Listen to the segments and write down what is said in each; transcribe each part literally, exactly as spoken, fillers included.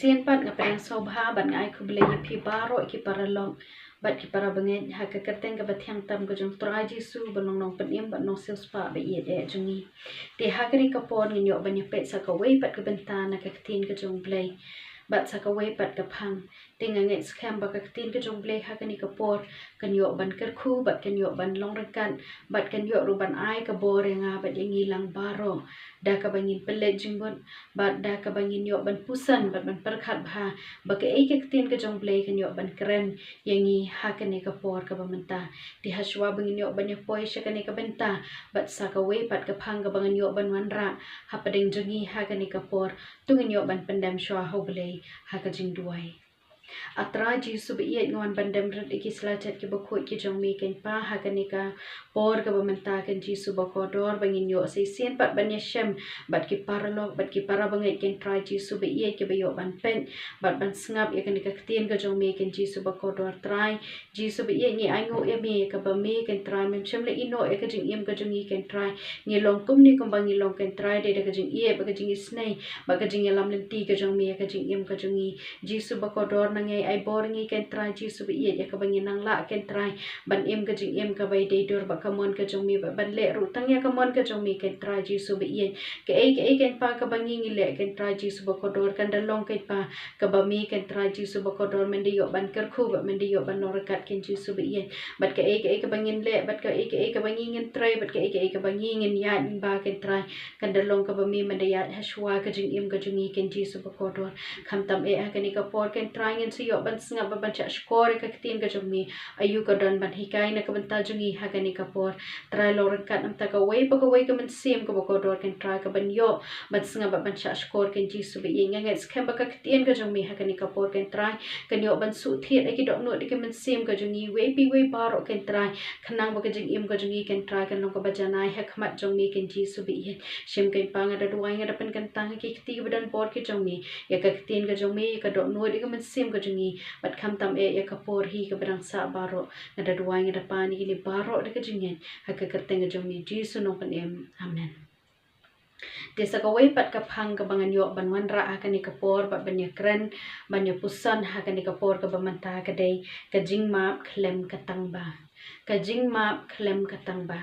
Shisien pat nga pdiang sngewbha bad nga ai khublei ïa phi baroh ki paralok bad ki parabangeit ha ka kyrteng kaba thiang tam ka jong u Trai Jisu ba long Nongpynim bad Nongsiewspah ba ïeit eh jong ngi. Te ha kane ka por ngin ïoh ban ïapeit sa kawei pat ka bynta na ka ktien ka jong u Blei bad sa kawei pat ka phang. Te nga ngeit skhem ba ka ktien ka jong u Blei ha kane ka por kan ïoh ban kyrkhu bad kan ïoh ban long ryngkat bad kan ïoh ruh ban ai ka bor ïa nga bad ïa ngi lang baroh, da kaba ngin pynleit jingmut bad da kaba ngin ïoh ban puson bad ban pyrkhat bha ba kaei ka ktien ka jong u Blei kan ïoh ban kren ïa ngi ha kane ka por kaba mynta. Te ha shuwa ba ngin ïoh ban ïapoi sha kane ka bynta bad sa kawei pat ka phang kaba ngin ïoh ban wanrah hapdeng jong ngi ha kane ka por, to ngin ïoh ban pyndem shuwa ha u Blei ha ka jingduwai. A Trai Jisu ba ïeit, nga wan ban dem rit ïa ki sla jait kiba khuid ki jong me, Kynrad, ha kane ka por kaba mynta, Kynrad Jisu ba kordor, ba ngin ïoh shisien pat ban ïashem bad ki paralok bad ki parabangeit, Kynrad Jisu ba ïeit, kiba ïoh ban peit bad ban sngap ïa kane ka ktien ka jong me, Kynrad Jisu ba kordor. Trai Jisu ba ïeit, ngi ainguh ïa me, kaba me, Kynrad, mem shym la ïehnoh ïa ka jingim ka jong ngi, Kynrad. Ngi long kumne kumba ngi long, Kynrad, dei da ka jingïeit bad ka jingisynei bad ka jingïalam lynti ka jong me ïa ka jingim ka jong ngi. Jisu ba kordor, nang ai bor ïa ngi, Kynrad Jisu ba ïeit, ïa kaba ngin nang lah, Kynrad, ban im ka jingim kaba ïadei dur bad ka mon ka jong me bad ban leh ruh tang ïa ka mon ka jong me, Kynrad Jisu ba ïeit. Kaei kaei, Kynrad, kaba ngi ngi leh, Kynrad Jisu ba kordor, kan da long, Kynrad, kaba me, Kynrad Jisu ba kordor, men da ïoh ban kyrkhu bad men da ïoh ban long ryngkat, Kynrad Jisu ba ïeit. Bad kaei kaei kaba ngin leh bad kaei kaei kaba ngi ngin trei bad kaei kaei kaba ngi ngin ïaid lyngba, Kynrad, kan da long kaba me men da ïaid ha shuwa ka jingim ka jong ngi, Kynrad Jisu ba kordor. Khamtam eh ha kane ka por, Kynrad, ngin sa ïoh ban sngap bad ban shahshkor ïa ka ktien ka jong me. Aïu ka don ban hikai na ka bynta jong ngi ha kane ka por? Trai, long ryngkat na ka bynta kawei pa kawei ka mynsiem kaba kordor, Kynrad, kaban ïoh ban sngap bad ban shahshkor, Kynrad Jisu ba ïeit. Nga ngeit skhem ba ka ktien ka jong me ha kane ka por, Kynrad, kan ïoh ban shu thied ïa ki dohnud ïa ki mynsiem ka jong ngi, iwei pa iwei baroh, Kynrad, khnang ba ka jingim ka jong ngi, Kynrad, kan long kaba janai ha khmat jong me, Kynrad Jisu ba ïeit. Shim, Kynrad, nga da duwai, nga da pynkyntang ha ki kti kiba don bor ki jong me, ïa ka ktien ka jong me, ïa ka dohnud ïa ka mynsiem ka jong ngi, bad khamtam eh ïa ka por hi kaba dang sah baroh. Nga da duwai, nga da pan ïa kine baroh da ka jingngeit ha ka kyrteng ka jong me Jisu Nongpynim. Amen. Te sa kawei pat ka phang kaba ngan ïoh ban wanrah ha kane ka por bad ban ïakren, ban ïapuson ha kane ka por kaba mynta, ka dei ka jingmap khlem ka tangba. Ka jingmap khlem ka tangba.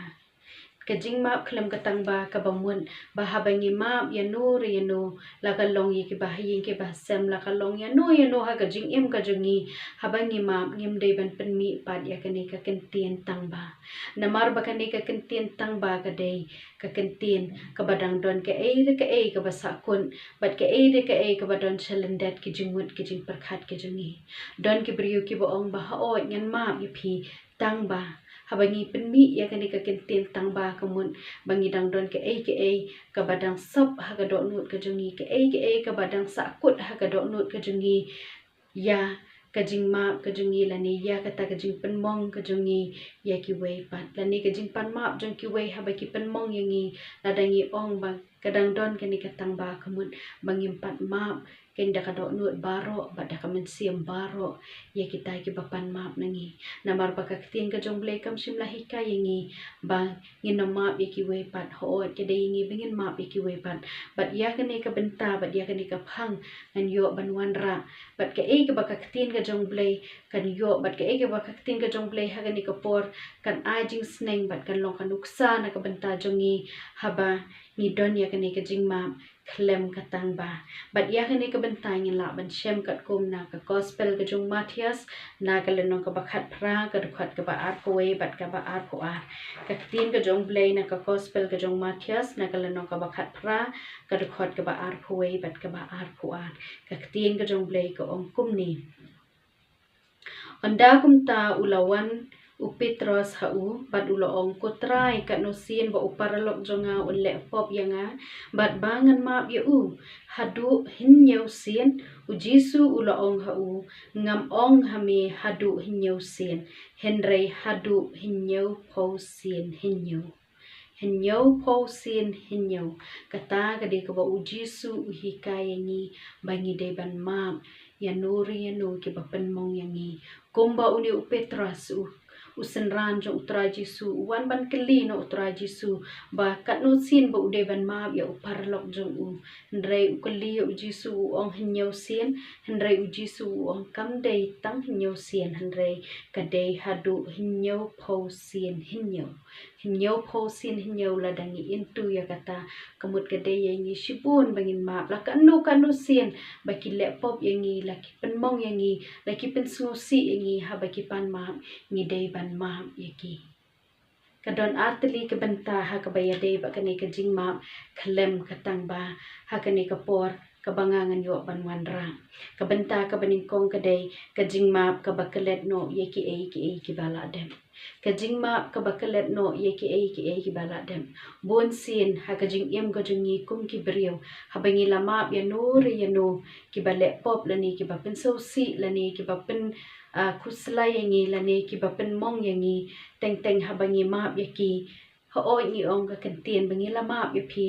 Ka jingmap khlem ka tangba kaba mut ba haba ngi map ïano re ïano, la ka long ïa kiba ha ïing kiba ha sem, la ka long ïano ïano ha ka jingim ka jong ngi, haba ngi map ngim dei ban pynmih pat ïa kane ka kyntien tangba. Namar ba kane ka kyntien tangba ka dei ka kyntien kaba dang don kaei re kaei kaba sahkut bad kaei re kaei kaba don sha lyndet ki jingmut ki jingpyrkhat ki jong ngi. Don ki briew kiba ong ba, haoid, ngan map ïa phi, tangba. Haba ngi pynmih ïa kane ka kyntien tangba, ka mut ba ngi dang don kaei kaei kaba dang sop ha ka dohnud ka jong ngi, kaei kaei kaba dang sahkut ha ka dohnud ka jong ngi, ïa ka jingmap ka jong ngi lane ïa kata ka jingpynmong ka jong ngi ïa kiwei pat, lane ka jingpanmap jong kiwei haba ki pynmong ïa ngi. Lada ngi ong ba ka dang don kane ka tangba, ka mut ba ngim pat map keiñ da ka dohnud baroh bad da ka mynsiem baroh ïa kita kiba panmap na ngi. Namar ba ka ktien ka jong u Blei kam shym la hikai ïa ngi ba ngin ym map ïa kiwei pat. Haoid, ka dei ïa ngi ba ngin map ïa kiwei pat. Bad ïa kane ka bynta bad ïa kane ka phang ngan ïoh ban wanrah bad kaei kaba ka ktien ka jong u Blei kan ïoh bad kaei kaba ka ktien ka jong u Blei ha kane ka por kan ai jingsneng bad kan long ka nuksa na ka bynta jong ngi haba ngi don ïa kane ka jingmap khlem ka tangba. Bad ïa kane ka bynta ngin lah ban shem katkum na ka Gospel ka jong u Mathaios, na ka lynnong kaba khatphra, ka dkhot kaba arphew wei bad kaba arphew ar. Ka ktien ka jong u Blei na ka Gospel ka jong u Mathaios, na ka lynnong kaba khatphra, ka dkhot kaba arphew wei bad kaba arphew ar. Ka ktien ka jong u Blei ka ong kumne. Ynda kumta u la wan u Petros ha u, bad u la ong, Ko Trai, katno sien ba u paralok jong nga un leh pop ïa nga, bad ba ngan map ïa u? Haduh hynñiew sien? U Jisu u la ong ha u, Ngam ong ha me haduh hynñiew sien, hynrei haduh hynñiewphew sien hynñiew. Hynñiewphew sien hynñiew. Kata ka dei kaba u Jisu u hikai ïa ngi ba ngi dei ban map ïano re ïano kiba pynmong ïa ngi. Kumba une u Petros u, u synran jong u Trai Jisu, u wan ban kylli na u Trai Jisu ba katno sien ba u dei ban map ïa u paralok jong u. Hynrei u kylli ïa u Jisu, u ong hynñiew sien, hynrei u Jisu u ong kam dei tang hynñiew sien, hynrei ka dei haduh hynñiewphew sien hynñiew. Hynñiewphew sien hynñiew. Lada ngi into ïa kata, ka mut ka dei ïa ngi shibun ba ngin map, la katno katno sien ba ki leh pop ïa ngi, la ki pynmong ïa ngi, la ki pynsngewsih ïa ngi, haba ki pan map ngi dei ban map ïa ki. Ka don artylli ka bynta ha kaba ïadei bad kane ka jingmap khlem ka tang ba ha kane ka por kaba nga ngan ïoh ban wanrah. Ka bynta kaba nyngkong ka dei ka jingmap kaba klet noh ïa kiei kiei kiba la dep. Ka jingmap kaba klet noh ïa kiei kiei kiba la dep. Bun sien ha ka jingim ka jong ngi kum ki briew, haba ngi la map ïano re ïano, kiba leh pop lane kiba pynsngewsih lane kiba pyn, ah, khuslai ïa ngi lane kiba pynmong ïa ngi, teng teng haba ngi map ïa ki, hooid ngi ong ka ktien ba ngi la map ïa phi,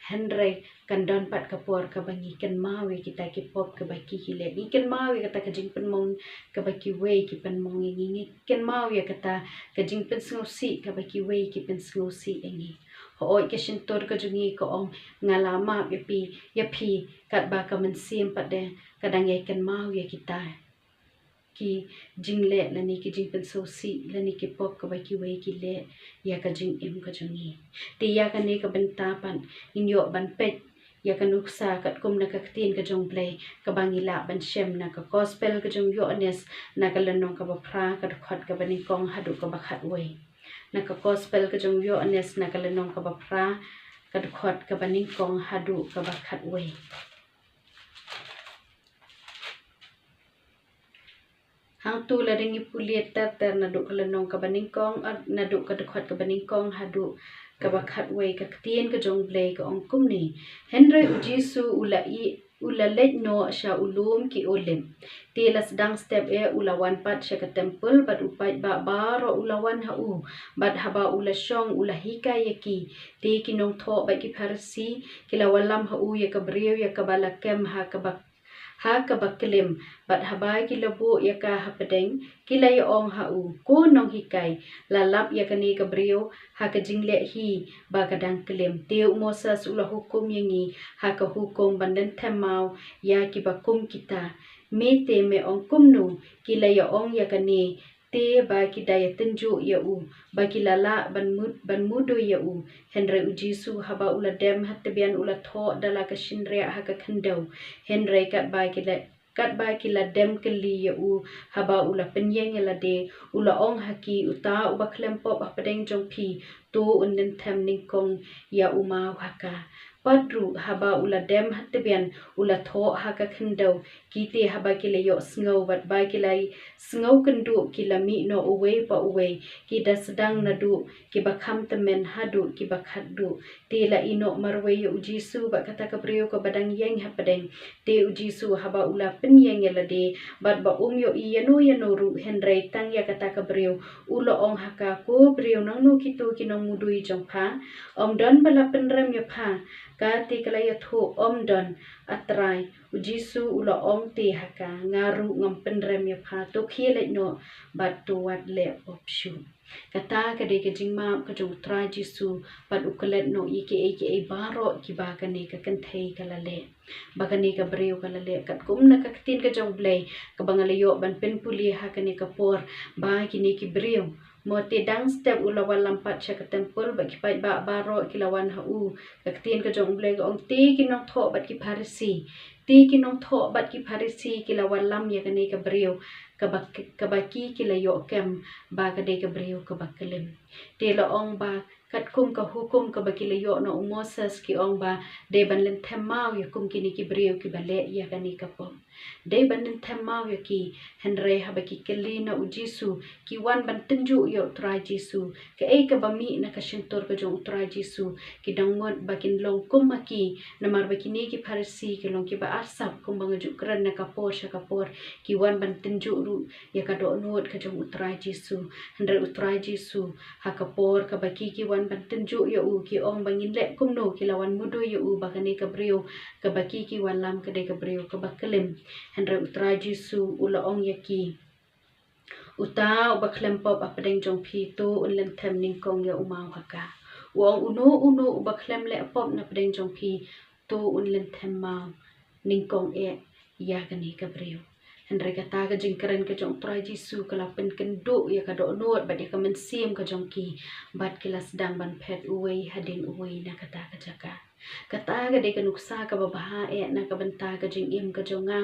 hynrei kan don pat ka por kaba ngi kynmaw ïa kita ki pop kaba ki ki leh. Ngi kynmaw ïa kata ka jingpynmong kaba kiwei ki pynmong ïa ngi. Ngi kynmaw ïa kata ka jingpynsngewsih kaba kiwei ki pynsngewsih ïa ngi. Hooid ka shyntur ka jong ngi ka ong nga la map ïa phi, ïa phi, katba ka mynsiem pat de ka dang ïai kynmaw ïa kita ki jingleh lane ki jingpynsngewsih lane ki pop kaba kiwei ki leh ïa ka jingim ka jong ngi. Te ïa kane ka bynta pat ngin ïoh ban peit ïa ka nuksa katkum na ka ktien ka jong U Blei kaba ngi lah ban shem na ka Gospel ka jong u Ïoannis, na ka lynnong kaba phra, ka dkhot kaba nyngkong haduh kaba khatwei. Na ka Gospel ka jong u Ïoannis, na ka lynnong kaba phra, ka dkhot kaba nyngkong haduh kaba khatwei. Hangtu lada ngi pule ter ter naduh ka lynnong kaba nyngkong, ah, naduh ka dkhot kaba nyngkong haduh kaba khatwei, ka ktien ka jong U Blei ka ong kumne: Hynrei u Jisu u la i, u la leit noh sha u lum ki Olib. Te la sdang step eh u la wan pat sha ka templ bad u paidbah baroh u la wan ha u. Bad haba u la shong u la hikai ïa ki. Te ki nongthoh bad ki Pharisi ki la wallam ha u ïa ka briew ïa kaba la kem ha kaba ha kaba klim, bad haba ki la buh ïa ka hapdeng, ki la ïa ong ha u, ko nonghikai, la lap ïa kane ka briew ha ka jingleh hi ba ka dang klim. Te u Moses u la hukum ïa ngi ha ka hukum ban lynthem maw ïa kiba kum kita. Me te me ong kumno? Ki la ïa ong ïa kane te ba ki da ïa tynjuh ïa u, ba ki la lah ban mut, ban mudui ïa u. Hynrei u Jisu haba u la dem ha tbian u la thoh da la ka shynriah ha ka khyndew. Hynrei katba ki la, katba ki la dem kylli ïa u haba u la pynïeng ïa lade, u la ong ha ki, uta uba khlem pop hapdeng jong phi, to un lynthem nyngkong ïa u maw ha ka. Pat ruh haba u la dem ha tbian u la thoh ha ka khyndew. Kite haba ki la ïohsngew bad ba ki la sngew kynduh ki la mih noh uwei pa uwei, ki da sdang naduh kiba kham tymmen haduh kiba khatduh. Te la ïehnoh marwei ïa u Jisu bad kata ka briew kaba dang ïeng hapdeng. Te u Jisu haba u la pynïeng ïa lade bad ba um ïohi ïano ïano ruh, hynrei tang ïa kata ka briew, u la ong ha ka, ko briew, nangno kito ki nongmudui jong pha? Ym don ba la pynrem ïa pha? Ka te ka la ïathuh, ym don, A Trai. U Jisu u la ong te ha ka, nga ruh ngam pynrem ïa pha, to khie leit noh bad to wat leh pop shuh. Kata ka dei ka jingmap ka jong u Trai Jisu, bad u klet noh ïa kiei kiei baroh kiba kane ka kynthei ka la leh, ba kane ka briew ka la leh. Katkum na ka ktien ka jong U Blei kaba nga la ïoh ban pynpule ha kane ka por, ba kine ki briew, mo, te dang step u la wallam pat sha ka templ bad ki paidbah baroh ki la wan ha u. Ka ktien ka jong U Blei ka ong, te ki nongthoh bad ki Pharisi, te ki nongthoh bad ki Pharisi ki la wallam ïa kane ka briew kaba, kaba ki ki la ïoh kem ba ka dei ka briew kaba klim. Te la ong ba katkum ka hukum kaba ki la ïoh na u Moses, ki ong ba dei ban lynthem maw ïa kum kine ki briew kiba leh ïa kane ka pop. Dei ban lynthem maw ïa ki. Hynrei haba ki kylli na u Jisu, ki wan ban tynjuh ïa u Trai Jisu. Kaei kaba mih na ka shyntur ka jong u Trai Jisu? Ki dang mut ba kin long kum ma ki, namar ba kine ki Pharisi ki long kiba arsap, kumba nga ju kren na ka por sha ka por. Ki wan ban tynjuh ruh ïa ka dohnud ka jong u Trai Jisu. Hynrei u Trai Jisu, ha ka por kaba ki ki wan ban tynjuh ïa u, ki ong ba ngin leh kumno, ki la wan mudui ïa u ba kane ka briew kaba ki ki wallam ka dei ka briew kaba klim. Hynrei u Trai Jisu u la ong ïa ki, Uta uba khlem pop hapdeng jong phi, to un lynthem nyngkong ïa u maw ha ka. U ong, uno uno uba khlem leh pop napdeng jong phi, to un lynthem maw nyngkong eh ïa kane ka briew. Hynrei kata ka jingkren ka jong u Trai Jisu ka la pynkynduh ïa ka dohnud bad ïa ka mynsiem ka jong ki, bad ki la sdang ban phet uwei hadien uwei na kata ka jaka. Kata ka dei ka nuksa kaba bha eh na ka bynta ka jingim ka jong nga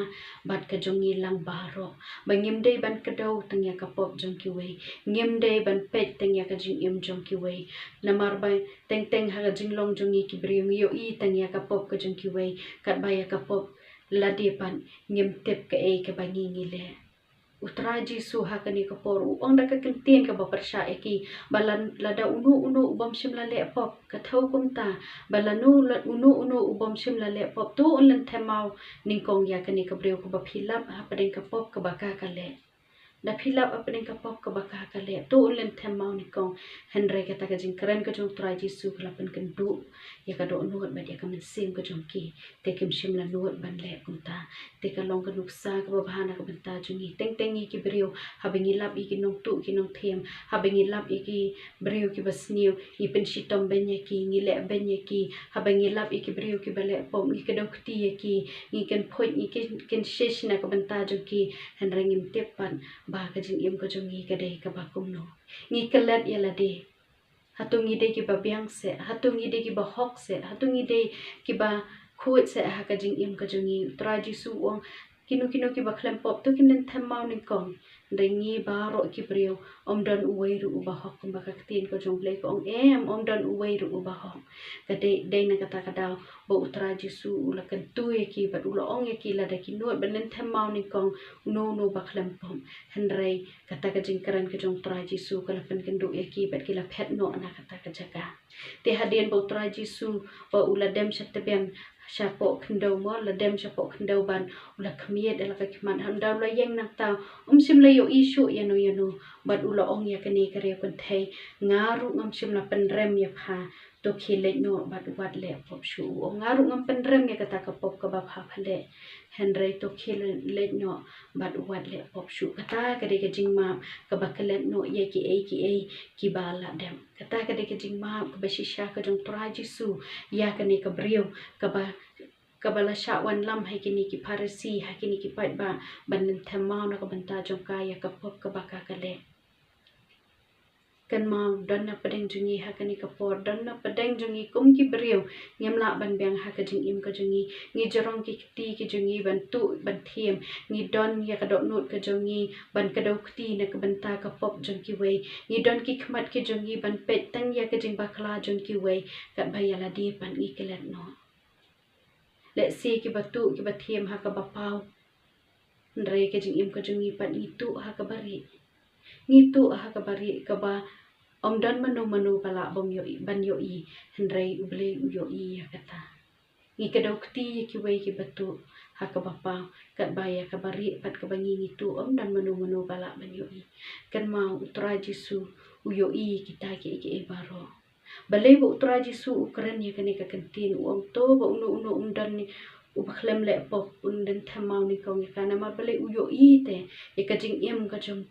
bad ka jong ngi lang baroh, ba ngim dei ban kdew tang ïa ka pop jong kiwei, ngim dei ban peit tang ïa ka jingim jong kiwei. Namar ba teng teng ha ka jinglong jong ngi ki briew ngi ïohi tang ïa ka pop ka jong kiwei, katba ïa ka pop lade pat ngim tip kaei kaba ngi ngi leh. U Trai Jisu ha kane ka por u ong da ka kyntien kaba pyrshah ïa ki, ba la, lada uno uno u bym shym la leh pop, ka thew kumta, ba lano la, uno uno u bym shym la leh pop, to un lynthem maw nyngkong ïa kane ka briew kaba phi lap hapdeng ka pop kaba ka ka leh. Da phi lap hapdeng ka pop kaba ka ka leh, to un lynthem maw nyngkong. Hynrei kata ka jingkren ka jong u Trai Jisu ka la pynkynduh ïa ka dohnud bad ïa ka mynsiem ka jong ki, te kim shym la nud ban leh kumta. Te ka long ka nuksa kaba bha na ka bynta jong ngi teng teng ngi ki briew, haba ngi lap ïa ki nongtuh ki nongthem, haba ngi lap ïa ki briew kiba sniew, ngi pynshitom beiñ ïa ki, ngi leh beiñ ïa ki. Haba ngi lap ïa ki briew kiba leh pop, ngi kdew kti ïa ki, ngi kynphuid, ngi kyn, kynshish na ka bynta jong ki. Hynrei ngim tip pat ba ka jingim ka jong ngi ka dei kaba kumno. Ngi klet ïa lade. Hato ngi dei kiba biang seh, hato ngi dei kiba hok seh, hato ngi dei kiba khuid seh ha ka jingim ka jong ngi. U Trai Jisu u ong, kino kino kiba khlem pop, to kin lynthem maw nyngkong. Hynrei ngi baroh ki briew, ym don uwei ruh uba hok, kumba ka ktien ka jong u Blei ka ong, em, ym don uwei ruh uba hok. Ka dei, dei na kata ka daw ba u Trai Jisu u la kyntu ïa ki bad u la ong ïa ki, lada ki nud ban lynthem maw nyngkong, uno uno ba khlem pop. Hynrei kata ka jingkren ka jong u Trai Jisu ka la pynkynduh ïa ki bad ki la phet noh na kata ka jaka. Te hadien ba u Trai Jisu ba u la dem sha tbian, shapoh khyndew mo, la dem shapoh khyndew bad u la khmied ïa la ka khmat. Hynda u la ïeng nangta, um shym la ïohi shuh ïano ïano, bad u la ong ïa kane ka riewkynthei, nga ruh ngam shym la pynrem ïa pha, to khie leit noh bad wat leh pop shuh. U ong, nga ruh ngam pynrem ïa kata ka pop kaba pha pha leh. Hynrei to khie leit noh bad wat leh pop shuh. Kata ka dei ka jingmap kaba klet noh ïa kiei kiei kiba la dem. Kata ka dei ka jingmap kaba shisha ka jong u Trai Jisu ïa kane ka briew kaba, kaba la shah wanlam ha kine ki Pharisi, ha kine ki paidbah, ban lynthem maw na ka bynta jong ka ïa ka pop kaba ka ka leh. Kynmaw, don na pdeng jong ngi ha kane ka por, don na pdeng jong ngi kum ki briew, ngim lah ban biang ha ka jingim ka jong ngi. Ngi jrong ki kti ki jong ngi ban tuh ban thiem, ngi don ïa ka dohnud ka jong ngi ban kdew kti na ka bynta ka pop jong kiwei, ngi don ki khmat ki jong ngi ban peit tang ïa ka jingbakla jong kiwei, katba ïa lade pat ngi klet noh. Lehse kiba tuh kiba thiem ha kaba paw, hynrei ka jingim ka jong ngi pat ngi tuh ha kaba rieh. Ngi tuh ha kaba rieh kaba ym don mano mano ba lah bym ïohi, ban ïohi, hynrei u Blei u ïohi ïa kata. Ngi kdew kti ïa kiwei kiba tuh ha kaba paw, katba ïa kaba rieh pat kaba ngi ngi tuh ym don mano mano ba lah ban ïohi. Kynmaw, u Trai Jisu u ïohi kita kiei kiei baroh. Balei ba u Trai Jisu u kren ïa kane ka kyntien, u ong to ba uno uno um don ni uba khlem leh pop un lynthem maw nyngkong ïa ka, namar balei? U ïohi te ïa ka jingim ka jong,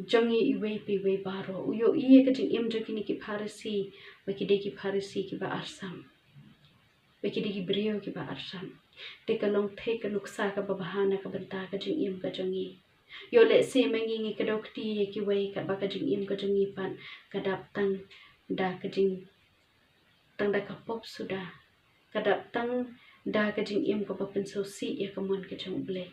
jong ngi iwei pa iwei baroh. U ïohi ïa ka jingim jong kine ki Pharisi, ba ki dei ki Pharisi kiba arsap, ba ki dei ki briew kiba arsap. Te ka long thei ka nuksa kaba bha na ka bynta ka jingim ka jong ngi. Ïoh lehse ma ngi ngi kdew kti ïa kiwei, katba ka jingim ka jong ngi pat ka dap tang da ka jing, tang da ka pop suda, ka dap tang da ka jingim kaba pynsngewsih ïa ka mon ka jong u Blei.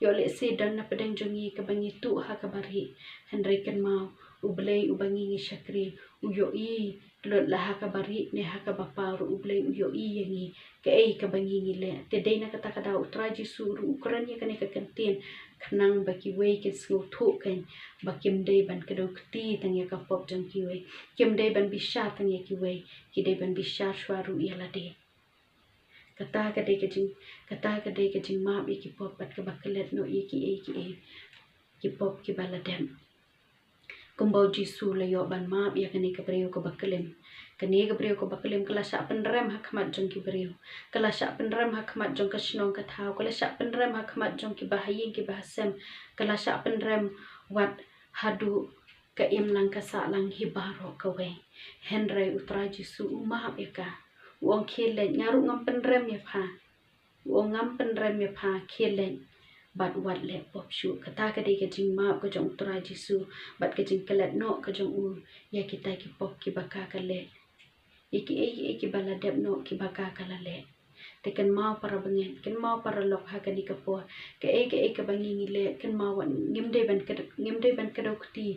Ïoh lehse don na pdeng jong ngi kaba ngi tuh ha kaba rieh, hynrei kynmaw, u Blei uba ngi ngi shakri u ïohi lut la ha kaba rieh ne ha kaba paw ruh u Blei u ïohi ïa ngi, kaei kaba ngi ngi leh. Te dei na kata ka daw u Trai Jisu ruh u kren ïa kane ka kyntien khnang ba kiwei kin sngewthuh kein ba kim dei ban kdew kti tang ïa ka pop jong kiwei, kim dei ban bishar tang ïa kiwei, ki dei ban bishar shuwa ruh ïa lade. Kata ka dei ka jing, kata ka dei ka jingmap ïa ki pop bad kaba klet noh ïa kiei kiei ki pop kiba la dem. Kumba u Jisu u la ïoh ban map ïa kane ka briew kaba klim. Kane ka briew kaba klim ka la shah pynrem ha khmat jong ki briew, ka la shah pynrem ha khmat jong ka shnong ka thaw, ka la shah pynrem ha khmat jong kiba ha ïing kiba ha sem, ka la shah pynrem wat Haduh ka imlang ka sahlang hi baroh kawei. Hynrei u Trai Jisu u map ïa ka. U ong khie leit, nga ruh ngam pynrem ïa pha. U ong ngam pynrem ïa pha, khie leit. Bad wat leh pop shuh. Kata ka dei ka jingmap ka jong u Trai Jisu. Bad ka jingklet noh ka jong u ïa kita ki pop kiba ka ka leh. Ïa kiei kiei kiba la dep noh kiba ka ka la leh. Te kynmaw para bangeit, kynmaw para lok ha kane ka por. Kaei kaei kaba ngi ngi leh, kynmaw wat ngim dei ban ked-, ngim dei ban kdew kti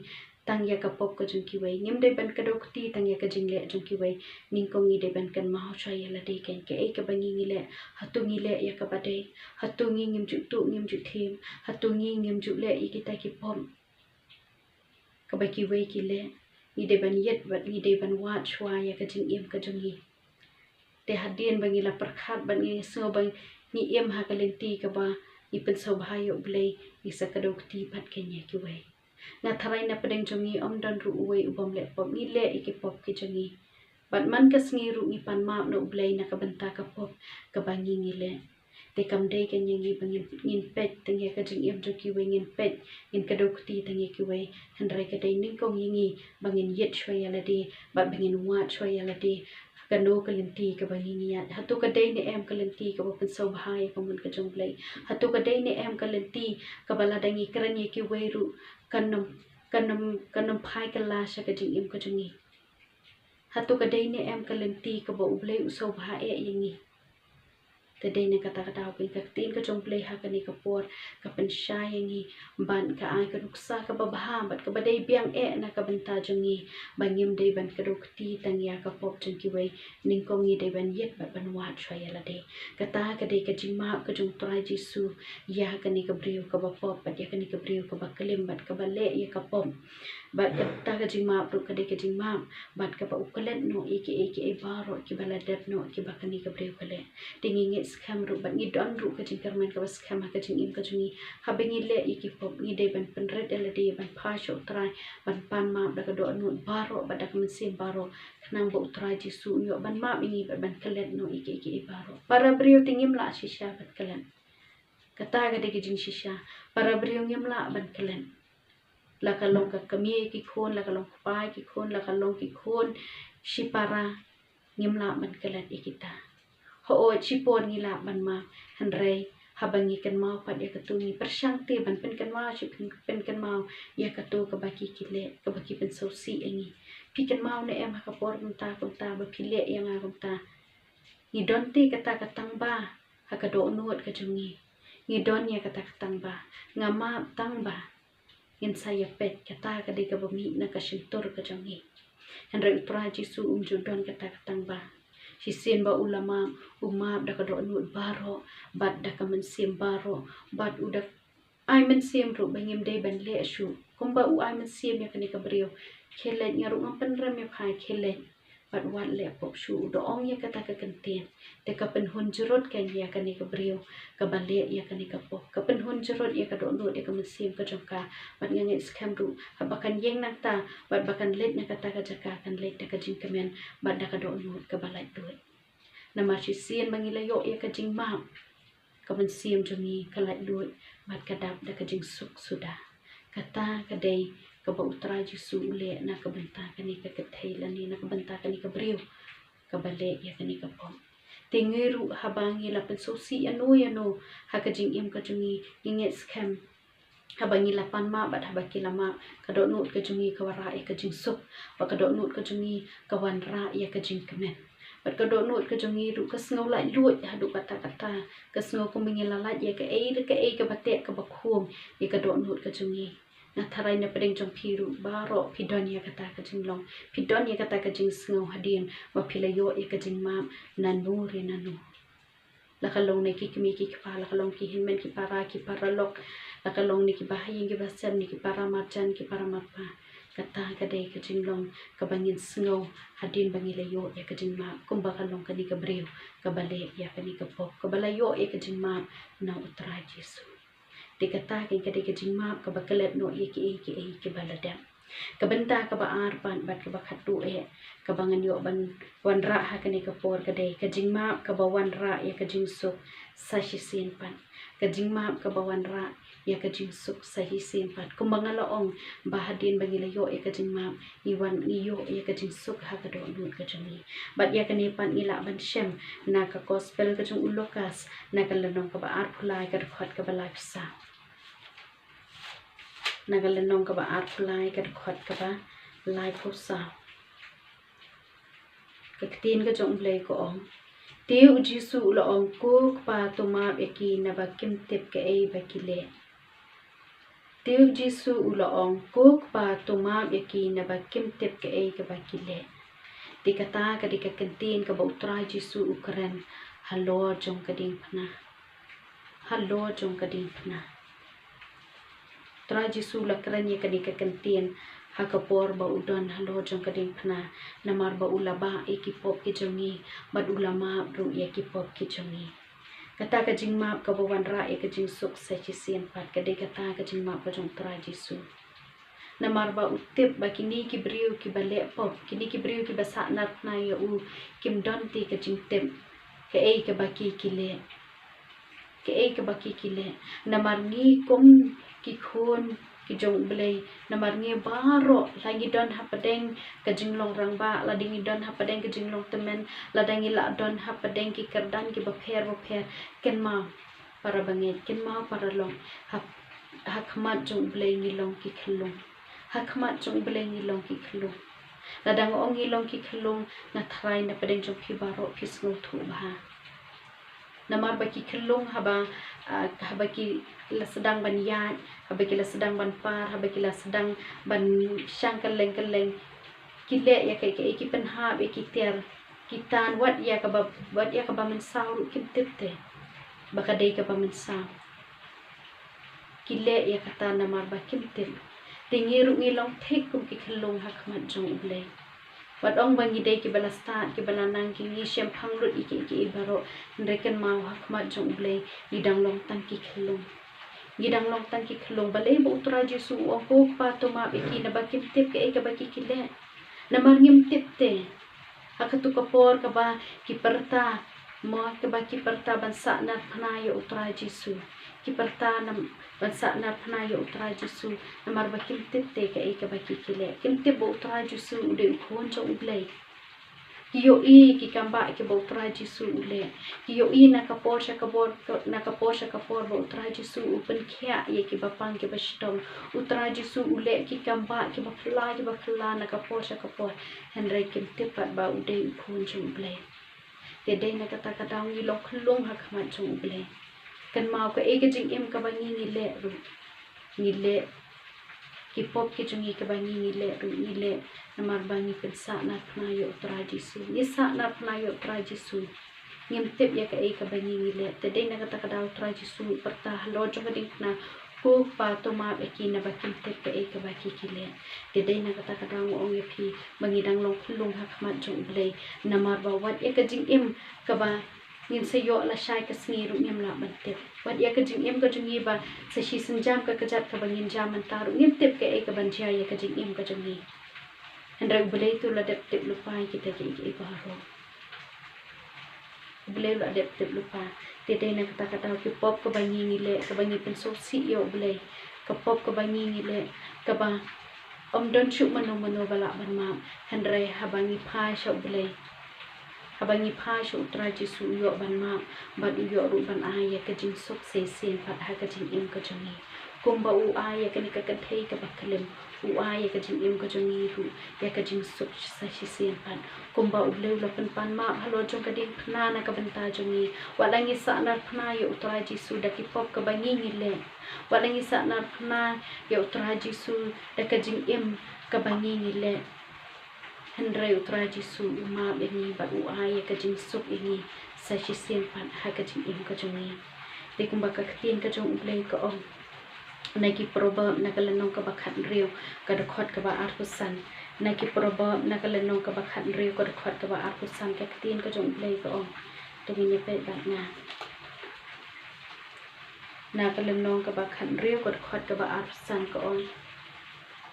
tang ïa ka pop ka jong kiwei. Ngim dei ban kdew kti tang ïa ka jingleh jong kiwei. Nyngkong ngi dei ban kynmaw shuwa ïa lade kein. Kaei kaba ngi ngi leh, hato ngi leh ïa kaba dei. Hato ngi ngim ju tuh, ngim ju thiem. Hato ngi ngim ju leh ïa kita ki pop kaba kiwei ki leh. Ngi dei ban ïit bad ngi dei ban wad shuwa ïa ka jingim ka jong ngi. Te hadien ba ngi la pyrkhat bad ngi sngew ba ngi im ha ka lynti kaba ngi pynsngewbha ïa U Blei, ngi sa kdew kti pat kein ïa kiwei. Nga tharai na pdeng jong ngi ym don ruh uwei u bym leh pop, ngi leh ïa ki pop ki jong ngi. Bad man ka sngi ruh ngi pan map na U Blei na ka bynta ka pop kaba ngi ngi leh. Te kam dei kein ïa ngi ba ngin, ngin peit tang ïa ka jingim jong kiwei, ngin peit, ngin kdew kti tang ïa kiwei. Hynrei ka dei nyngkong ïa ngi ba ngin ïit shuwa ïa lade bad ba ngin wad shuwa ïa lade. Kano ka lynti kaba ngi ngi ïaid, hato ka dei ne em ka lynti kaba pynsngewbha ïa ka mon ka jong U Blei? Hato ka dei ne em ka lynti kaba lada ngi kren ïa kiwei ruh kan ym, kan ym, kan ym phai kylla sha ka jingim ka jong ngi? Hato ka dei ne em ka lynti kaba U Blei u sngewbha eh ïa ngi? Te dei na kata ka daw kein ka ktien ka jong U Blei ha kane ka por ka pynshai ïa ngi bad ka ai ka nuksa kaba bha bad kaba dei biang eh na ka bynta jong ngi, ba ngim dei ban kdew kti tang ïa ka pop jong kiwei. Nyngkong ngi dei ban ïit bad ban wad shuwa ïa lade. Kata ka dei ka jingmap ka jong U Trai Jisu ïa kane ka briew kaba pop bad ïa kane ka briew kaba klim bad kaba leh ïa ka pop. Bad kata ka jingmap ruh ka dei ka jingmap bad kaba u klet noh ïa kiei kiei baroh kiba la dep noh kiba kane ka briew ka leh. Te ngi ngeit skhem ruh bad ngi don ruh ka jingkyrmen kaba skhem ha ka jingim ka jong ngi. Haba ngi leh ïa ki pop ngi dei ban pynrit ïa lade, ban phai sha U Trai, ban pan map da ka dohnud baroh bad da ka mynsiem baroh, khnang ba U Trai Jisu un ïoh ban map ïa ngi bad ban klet noh ïa kiei kiei baroh. Para briew te ngim lah shisha ban klet. Kata ka dei ka jingshisha. Para briew ngim lah ban klet. La ka long ka kmie ki khun, la ka long kpa ki khun, la ka long ki khun shipara, ngim lah ban klet ïa kita. Hooid, shipor ngi lah ban map, hynrei haba ngi kynmaw pat ïa kato, ngi pyrshang te ban pynkynmaw, shi pyn-, pynkynmaw ïa kato kaba ki ki leh, kaba ki pynsngewsih ïa ngi. Phi kynmaw ne em ha ka por kumta kumta ba phi leh ïa nga kumta? Ngi don te kata ka tangba ha ka dohnud ka jong ngi. Ngi don ïa kata ka tangba, nga map tangba ngin sa ïa peit. Kata ka dei kaba mih na ka shyntur ka jong ngi. Hynrei U Trai Jisu um ju don kata ka tangba. Shisien ba u la map, u map da ka dohnud baroh bad da ka mynsiem baroh, bad u da ai mynsiem ruh ba ngim dei ban leh shuh. Kumba u ai mynsiem ïa kane ka briew, khie leit, nga ruh ngam pynrem ïa pha, khie leit. Bad wat leh pop shuh, u da ong ïa kata ka kyntien. Te ka pynhun jrut kein ïa kane ka briew kaba leh ïa kane ka pop. Ka pynhun jrut ïa ka dohnud, ïa ka mynsiem ka jong ka. Bad nga ngeit skhem ruh haba kan ïeng nangta bad ba kan leit na kata ka jaka, kan leit da ka jingkmen bad da ka dohnud kaba laitluid. Namar shisien ba ngi la ïoh ïa ka jingmap, ka mynsiem jong ngi ka laitluid bad ka dap da ka jingsuk suda. Kata ka dei kaba U Trai Jisu u leh na ka bynta kane ka kynthei lane na ka bynta kane ka briew kaba leh ïa kane ka pop. Te ngi ruh haba ngi la pynsngewsih ïano ïano ha ka jingim ka jong ngi, ngi ngeit skhem haba ngi la pan map bad haba ki la map, ka dohnud ka jong ngi ka wanrah ïa ka jingsuk, bad ka dohnud ka jong ngi ka wanrah ïa ka jingkmen. Bad ka dohnud ka jong ngi ruh ka sngew laitluid haduh katta katta, ka sngew kumba ngi la lait ïa kaei la kaei kaba teh kaba khum ïa ka dohnud ka jong ngi. Nga tharai na pdeng jong phi ruh baroh phi don ïa kata ka jinglong, phi don ïa kata ka jingsngew hadien ba phi la ïoh ïa ka jingmap nano re nano. La ka long na ki kmie ki kpa, la ka long ki hynmen ki para, ki paralok, la ka long na kiba ha ïing kiba sem, na ki para marjan, ki para marpa. Kata ka dei ka jinglong kaba ngin sngew hadien ba ngi la ïoh ïa ka jingmap, kumba ka long kane ka briew kaba leh ïa kane ka pop, kaba la ïoh ïa ka jingmap na U Trai Jisu. Te kata ka, ka dei ka jingmap kaba klet noh ïa kiei kiei kiba la dep. Ka bynta kaba ar pat bad kaba khatduh eh, kaba ngan ïoh ban wanrah ha kane ka por ka dei ka jingmap kaba wanrah ïa ka jingsuk sa shisien pat. Ka jingmap kaba wanrah ïa ka jingsuk sa shisien pat. Kumba nga la ong ba hadien ba ngi la ïoh ïa ka jingmap, ngi wan ngi ïoh ïa ka jingsuk ha ka dohnud ka jong ngi. Bad ïa kane pat ngi lah ban shem na ka gospel ka jong u Lukas, na ka lynnong kaba arphew lai ka dkhot kaba laiphew saw. Na ka lynnong kaba arphew lai ka dkhot kaba laiphew saw. Ka ktien ka jong u Blei ka ong. Te u Jisu u la ong, ko Kpa, to map ïa ki naba kim tip kaei ba ki leh. Te u Jisu u la ong, ko Kpa, to map ïa ki naba kim tip kaei kaba ki leh. Te kata ka dei ka ktien kaba u Trai Jisu u kren halor jong ka diengphna. Halor jong ka diengphna. Trai Jisu la kren ïa kane ka ktien ha ka por ba u don halor jong ka diengphna, namar ba u la bah ïa ki pop ki jong ngi, bad u la map ruh ïa ki pop ki jong ngi. Kata ka jingmap kaba wanrah ïa ka jingsuk sa shisien pat, ka dei kata ka jingmap ka jong u Trai Jisu. Namar ba u tip ba kine ki briew kiba leh pop, kine ki briew kiba sah narphna ïa u, kim don te ka jingtip kaei kaba ki ki leh. Kaei kaba ki ki leh. Namar ngi kum ki khun ki jong u Blei, namar ngi baroh, la ngi don hapdeng ka jinglong rangbah, lada ngi don hapdeng ka jinglong tymmen, lada ngi la don hapdeng ki kyrdan kiba pher bapher, kynmaw para bangeit, kynmaw para long, ha, ha khmat jong u Blei ngi long ki khyllung. Ha khmat jong u Blei ngi long ki khyllung. Lada nga ong ngi long ki khyllung, nga tharai na pdeng jong phi baroh phi sngewthuh bha. Namar ba ki khyllung haba, ah, haba ki la sdang ban ïaid, haba ki la sdang ban par, haba ki la sdang ban shang kylleng kylleng, ki leh ïa kaei kaei, ki pynhap ïa ki tiar, ki tan, wat ïa kaba, wat ïa kaba mynsaw ruh kim tip te ba ka dei kaba mynsaw. Ki leh ïa kata namar ba kim tip. Te ngi ruh ngi long thik kum ki khyllung ha khmat jong u Blei. Wat ong ba ngi dei kiba la stad, kiba la nang, ki ngi shemphang lut ïa kiei kiei baroh, hynrei kynmaw ha khmat jong u Blei ngi dang long tang ki khyllung. Ngi dang long tang ki khyllung. Balei ba u Trai Jisu u ong, ko Kpa, to map ïa ki naba kim tip kaei kaba ki ki leh. Namar ngim tip te. Ha katu ka por kaba ki pyrta, mo, kaba ki pyrta ban sah narphna ïa u Trai Jisu. Ki pyrta nam, ban sah narphna ïa u Trai Jisu, namar ba kim tip te kaei kaba ki ki leh. Kim tip ba u Trai Jisu u dei u Khun jong u Blei. Ki ïohi ki kambah kiba u Trai Jisu u leh. Ki ïohi na ka por sha ka por, na ka por sha ka por ba u Trai Jisu u pynkhiah ïa kiba pang kiba shitom. U Trai Jisu u leh ki kambah kiba phylla kiba phylla na ka por sha ka por. Hynrei kim tip pat ba u dei u Khun jong u Blei. Te dei na kata ka daw ngi long khyllung ha khmat jong u Blei. Kynmaw kaei ka jingim kaba ngi ngi leh ruh, ngi leh, ki pop ki jong ngi kaba ngi ngi leh ruh ngi leh namar ba ngi pynsah narphna ïa u Trai Jisu. Ngi sah narphna ïa u Trai Jisu. Ngim tip ïa kaei kaba ngi ngi leh. Te dei na kata ka daw u Trai Jisu u pyrta halor jong ka diengphna, ko Kpa, to map ïa ki naba kim tip kaei kaba ki ki leh. Te dei na kata ka daw nga ong ïa phi ba ngi dang long khyllung ha khmat jong u Blei. Namar ba wat ïa ka jingim kaba ngin sa ïoh lashai ka sngi ruh ngim lah ban tip. Wat ïa ka jingim ka jong ngi ba sa shisynjam ka kjat kaba ngin jam mynta ruh ngim tip kaei kaban jia ïa ka jingim ka jong ngi. Hynrei u Blei te u la dep tip lypa ïa kita kiei kiei baroh. U Blei u la dep tip lypa. Te dei na kata ka daw ki pop kaba ngi ngi leh, kaba ngi pynsngewsih ïa u Blei. Ka pop kaba ngi ngi leh, kaba ym don shuh mano mano ba lah ban map. Hynrei haba ngi phai sha u Blei, haba ngi phai sha u Trai Jisu u ïoh ban map, bad u ïoh ruh ban ai ïa ka jingsuk sa shisien pat ha ka jingim ka jong ngi. Kumba u ai ïa kane ka kynthei kaba klim, u ai ïa ka jingim ka jong ngi ruh ïa ka jingsuk sa shisien pat. Kumba u Blei u la pynpan map halor jong ka diengphna na ka bynta jong ngi. Wat la ngi sah narphna ïa u Trai Jisu da ki pop kaba ngi ngi leh. Wat la ngi sah narphna ïa u Trai Jisu da ka jingim kaba ngi ngi leh. Hynrei u Trai Jisu u map ïa ngi bad u ai ïa ka jingsuk ïa ngi sa shisien pat ha ka jingim ka jong ngi. Te kumba ka ktien ka jong u Blei ka ong na ki Proverb na ka lynnong kaba khathynriew ka dkhot kaba arphew san. Na ki Proverb na ka lynnong kaba khathynriew ka dkhot kaba arphew san ka ktien ka jong u Blei ka ong. Te ngin ïa peit bad nga. Na ka lynnong kaba khathynriew ka dkhot kaba arphew san ka ong.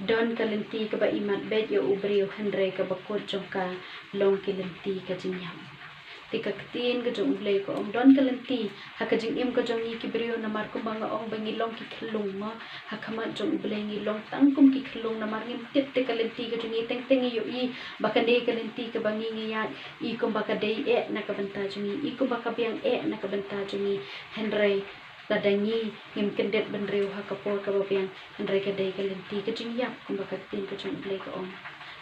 Don ka lynti kaba imat beit ïa u briew hynrei kaba kut jong ka long ki lynti ka jingïap. Te ka ktien ka jong U Blei ka ong, don ka lynti ha ka jingim ka jong ngi ki briew, namar kumba nga ong ba ngi long ki khyllung mo, ha khmat jong U Blei ngi long tang kum ki khyllung, namar ngim tip te ka lynti ka jong ngi. Teng teng ngi ïohi ba kane ka lynti kaba ngi ngi ïaid i kumba ka dei eh na ka bynta jong ngi, i kumba ka biang eh na ka bynta jong ngi. Hynrei lada ngi ngim kyndit bynriew ha ka por kaba biang, hynrei ka dei ka lynti ka jingïap, kumba ka ktien ka jong U Blei ka ong.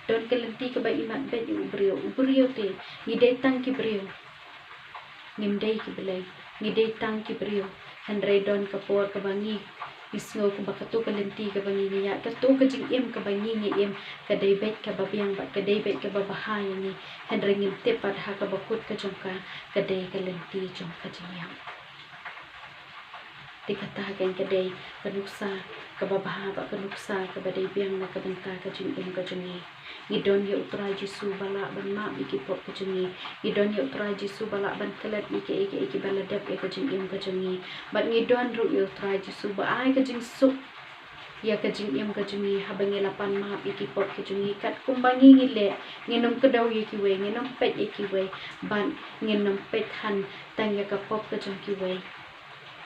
Don ka lynti kaba imat beit ïa u briew, u briew te, ngi dei tang ki briew. Ngim dei ki blei, ngi dei tang ki briew. Hynrei don ka por kaba ngi, ngi sngew kumba kato ka lynti kaba ngi ngi ïaid, kato ka jingim kaba ngi ngi im, ka dei beit kaba biang bad ka dei beit kaba bha ïa ngi. Hynrei ngim tip pat ha kaba kut ka jong ka, ka dei ka lynti jong ka jingïap. Te kata kein ka dei ka nuksa kaba bha bad ka nuksa kaba dei biang na ka bynta ka jingim ka jong ngi. Ngi don ïa U Trai Jisu ba lah ban map ïa ki pop ka jong ngi. Ngi don ïa U Trai Jisu ba lah ban klet ïa kiei kiei kiba la dep ïa ka jingim ka jong ngi. Bad ngi don ruh ïa U Trai Jisu ba ai ka jingsuk ïa ka jingim ka jong ngi haba ngi la pan map ïa ki pop ka jong ngi. Katkum ba ngi ngi leh, ngin ym kdew ïa kiwei, ngin ym peit ïa kiwei, bad ngin ym peit than tang ïa ka pop ka jong kiwei.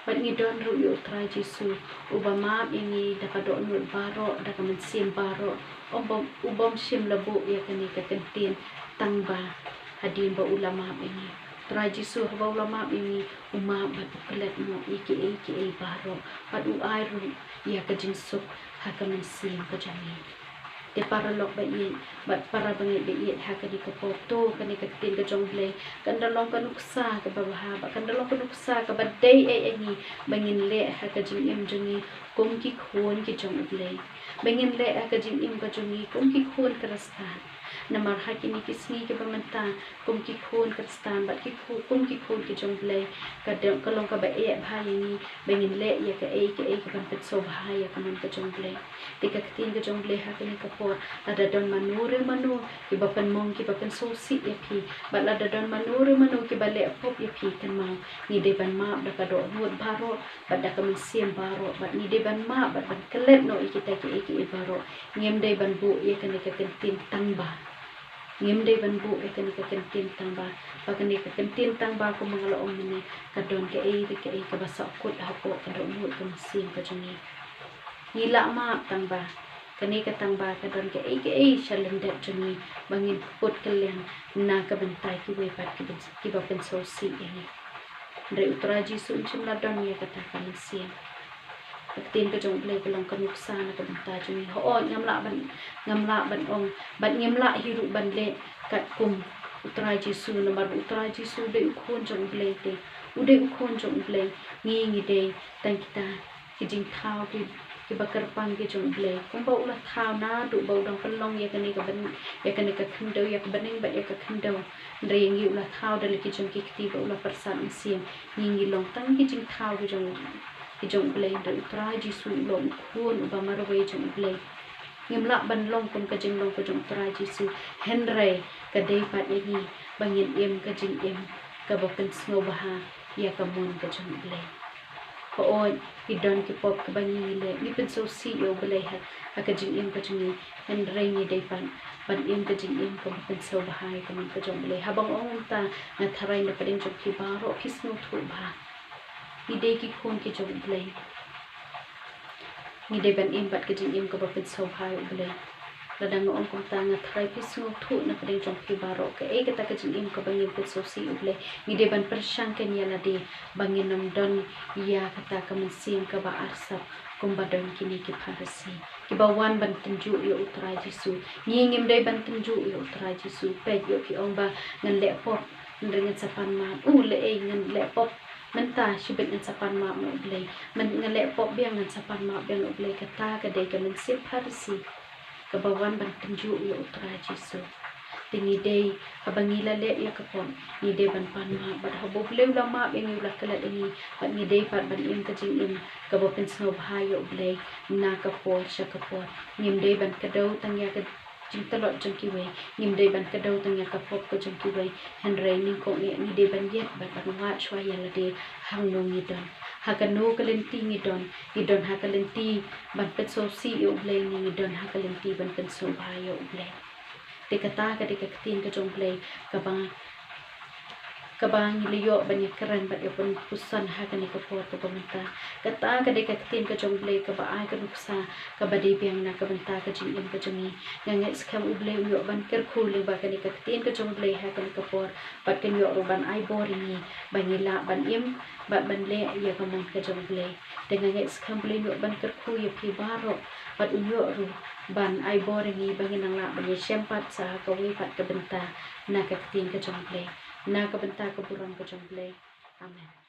Bad ngi don ruh ïa U Trai Jisu uba map ïa ngi da ka dohnud baroh, da ka mynsiem baroh, u bym, u bym shym la buh ïa kane ka kyntien tang ba, hadien ba u la map ïa ngi. U Trai Jisu haba u la map ïa ngi, u map bad u klet noh ïa kiei kiei baroh, bad u ai ruh ïa ka jingsuk ha ka mynsiem ka jong ngi. Te paralok ba ïeit bad para bangeit ba ïeit, ha kane ka por, to kane ka ktien ka jong U Blei kan da long ka nuksa kaba bha, bad kan da long ka nuksa kaba dei ei ei ngi ba ngin leh ha ka jingim jong ngi kum ki khun ki jong U Blei, ba ngin leh ha ka jingim ka jong ngi kum ki khun Khristan. Namar ha kine ki sngi kiba mynta, kum ki khun Khristan bad ki khu-, kum ki khun ki jong U Blei, ka dei, ka long kaba eh bha ïa ngi ba ngin leh ïa kaei kaei kaban pynsngewbha ïa ka mon ka jong U Blei. Te ka ktien ka jong U Blei ha kane ka por, lada don mano re mano kiba pynmong, kiba pynsngewsih ïa phi, bad lada don mano re mano kiba leh pop ïa phi, kynmaw, ngi dei ban map da ka dohnud baroh bad da ka mynsiem baroh, bad ngi dei ban map bad ban klet noh ïa kita kiei kiei baroh. Ngim dei ban buh ïa kane ka kyntien tang ba. Ngim dei ban buh ïa kane ka kyntien tang ba. Ba kane ka kyntien tang ba, kumba nga la ong mynne, ka don kaei re kaei kaba sahkut hapoh ka dohnud ka mynsiem ka jong ngi. Ngi lah map tang ba. Kane ka tang ba ka don kaei kaei sha lyndet jong ngi ba ngin put kylliang na ka bynta kiwei pat kiba, kiba pynsngewsih ïa ngi. Hynrei U Trai Jisu un shym la don ïa kata ka mynsiem. Ka ktien ka jong U Blei ka long ka nuksa na ka bynta jong ngi. Hooid, ngam lah ban, ngam lah ban ong, bad ngim lah hi ruh ban leh katkum U Trai Jisu, namar U Trai Jisu u dei u khun jong U Blei te. U dei u khun jong U Blei. Ngi ngi dei tang kita ki jingthaw ki, kiba kyrpang ki jong U Blei. Kumba u la thaw naduh ba u dang pynlong ïa kane ka byn-, ïa kane ka khyndew, ïa ka bneng bad ïa ka khyndew. Hynrei ïa ngi u la thaw da la ki jong ki kti ba u la pyrsad mynsiem. Ngi ngi long tang ki jingthaw ki jong, ki jong U Blei, hynrei U Trai Jisu u long u khun uba marwei jong U Blei. Ngim lah ban long kum ka jinglong ka jong U Trai Jisu, hynrei ka dei pat ïa ngi ba ngin im ka jingim kaba pynsngewbha ïa ka mon ka jong U Blei. Hooid, ki don ki pop kiba ngi ngi leh, ngi pynsngewsih ïa U Blei ha, ha ka jingim ka jong ngi, hynrei ngi dei pat ban im ka jingim kaba pynsngewbha ïa ka mon ka jong U Blei. Haba nga ong kumta, nga tharai na pdeng jong phi baroh phi sngewthuh bha. Ngi dei ki khun ki jong U Blei. Ngi dei ban im bad ka jingim kaba pynsngewbha ïa U Blei. Lada nga ong kumta, nga tharai phi sngewthuh na pdeng jong phi baroh kaei kata ka jingim kaba ngin pynsngewsih ïa U Blei. Ngi dei ban pyrshang kein ïa lade ba ngin ym don ïa kata ka mynsiem kaba arsap kumba don kine ki Pharisi kiba wan ban tynjuh ïa U Trai Jisu. Ngi ngim dei ban tynjuh ïa U Trai Jisu. Peit, ïoh ki ong ba ngan leh pop, ngan ring, ngan sa pan map. U leh ei, ngan leh pop mynta shibit ngan sa pan map na U Blei. Ngan, ngan leh pop biang, ngan sa pan map biang na U Blei. Kata ka dei ka mynsiem Pharisi kaba wan ban tynjuh ïa U Trai Jisu. Te ngi dei, haba ngi la leh ïa ka pop, ngi dei ban pan map, bad haba U Blei u la map ïa ngi, u la klet ïa ngi, bad ngi dei pat ban im ka jingim kaba pynsngewbha ïa U Blei na ka por sha ka por. Ngim dei ban kdew tang ïa ka jingtlot jong kiwei, ngim dei ban kdew tang ïa ka pop ka jong kiwei, hynrei nyngkong eh ngi dei ban ïeit bad ban wad shuwa ïa lade hangno ngi don, ha kano ka lynti ngi don. Ngi don ha ka lynti ban pynsngewsih ïa U Blei ne ngi don ha ka lynti ban pynsngewbha ïa U Blei? Te kata ka dei ka ktien ka jong U Blei kaba kaba ngi la ïoh ban ïakren bad ïa pynpuson ha kane ka por kaba mynta. Kata ka dei ka ktien ka jong U Blei kaba ai ka nuksa kaba dei biang na ka bynta ka jingim ka jong ngi. Nga ngeit skhem U Blei un ïoh ban kyrkhu lyngba kane ka ktien ka jong U Blei ha kane ka por, bad kan ïoh ruh ban ai bor ïa ngi ba ngi lah ban im bad ban leh ïa ka mon ka jong U Blei. Te nga ngeit skhem U Blei un ïoh ban kyrkhu ïa phi baroh, bad un ïoh ruh ban ai bor ïa ngi ba ngin nang lah ban ïashem pat sa ha kawei pat ka bynta na ka ktien ka jong U Blei. Na ka bynta ka burom ka jong U Blei. Amen.